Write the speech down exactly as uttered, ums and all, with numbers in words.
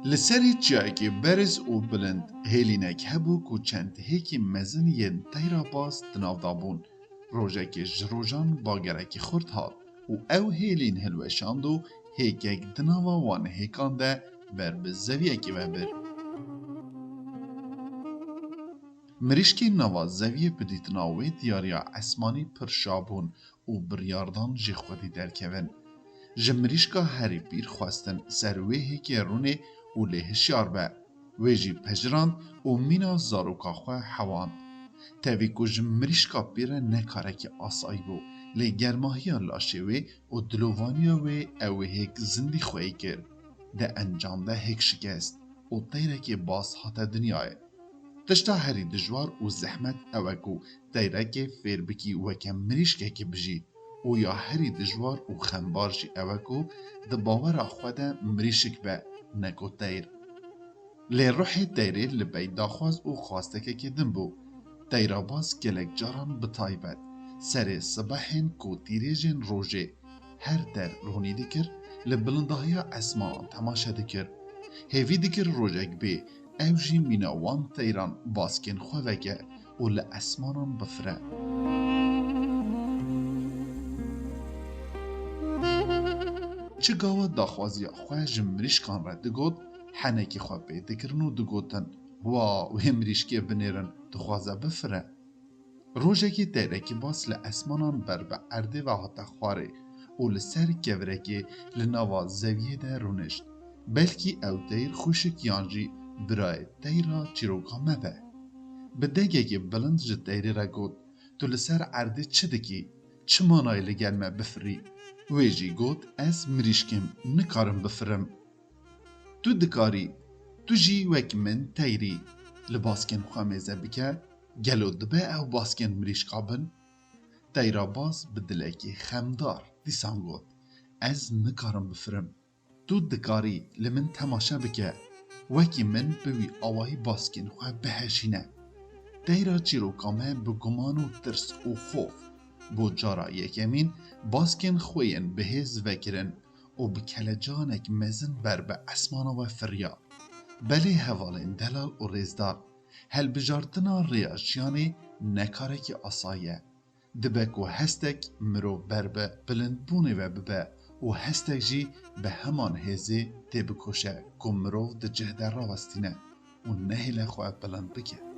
Li serê çiyayekî beriz û bilind hêlînek hebû ku çend hêkî mezin yên teyra baz di nav de bûn. Rojekê ji rojan bagerekî xurt hat û ew hêlîn hilweşand û hêkek di nava wan hêkan de ber bi zeviyekê ve bir. Mirîşkên nava zeviyê bi dîtina wê diyariya esmanî pir şa bûn û biryardan jê xwedî derkevin. Ji mirîşka herî pîr xwestin ser wê hêkê rûnê û lê hişyar be. Wê jî pejirand û mîna zaroka xwe hewand. Tevî ku ji mirîşka pîr re ne karekî asayî bû, lê germahiya laşê wê û dilovaniya wê ew ê hêk zindî xweyî kir. Di encam de hêk şikest û teyrekê baz hate dinyayê. Tişta herî dijwar û zehmet ew e ku teyrekê fêr bikî weke mirîşkekê bijî û ya herî dijwar û xembar jî ew e ku di bawera xwe de mirîşik be, ne ku teyr. Lê ruhê teyrê li bey daxwaz û xwastekekê din bû. Teyrabaz gelek caran bi taybet serê sibehên ku tîrêjên rojê her der ronî dikir, li bilindahiya esmanan temaşe dikir. Hêvî dikir rojek bê ew jî mîna wan teyran baskên xwe veke û li esmanan bifire. Çi gawa daxwaziya xwe ji mirîşkan re digot, henekî xwe pê dikirin û digotin, "Wa wê mirîşkê binêrin, dixwaze bifire." Rojekê teyrekî baz li esmanan ber bi erdê ve hate xwarê û li ser kevirekê li nava zeviyê de rûnişt. Belkî ew teyr xwişik yan jî birayê teyra çîroka me be. Bi dengekê bilind ji teyrê re got, "Tu li ser erdê çi dikî? Çi manayê li gel me bifirî?" Wê jî got, "Ez mirîşk im, nikarim bifirim." Tu dikarî, tu jî wek min teyr î, li baskên xwe mêze bike, gelo dibe ew baskên mirîşka bin? Teyra baz bi dilekî xemdar dîsan got, "Ez nikarim bifirim. Tu dikarî li min temaşe bike, wekî min bi wî awayî baskên xwe bihejîne." Teyra çîroka me bi guman û tirs û xof bo cara yekemîn baskên xwe yên bihêz vekirin û bi kelecanek mezin ber bi esmana we firiya. Belê hevalên delal û rêzdar, helbijartina rêya jiyanê ne karekî asayî ye. Dibe ku hestek mirov ber bi bilindbûnê ve bibe û hestek jî bi heman hêzê tê bikoşe ku mirov di cih de rawestîne û nehêle xwe bilind bike.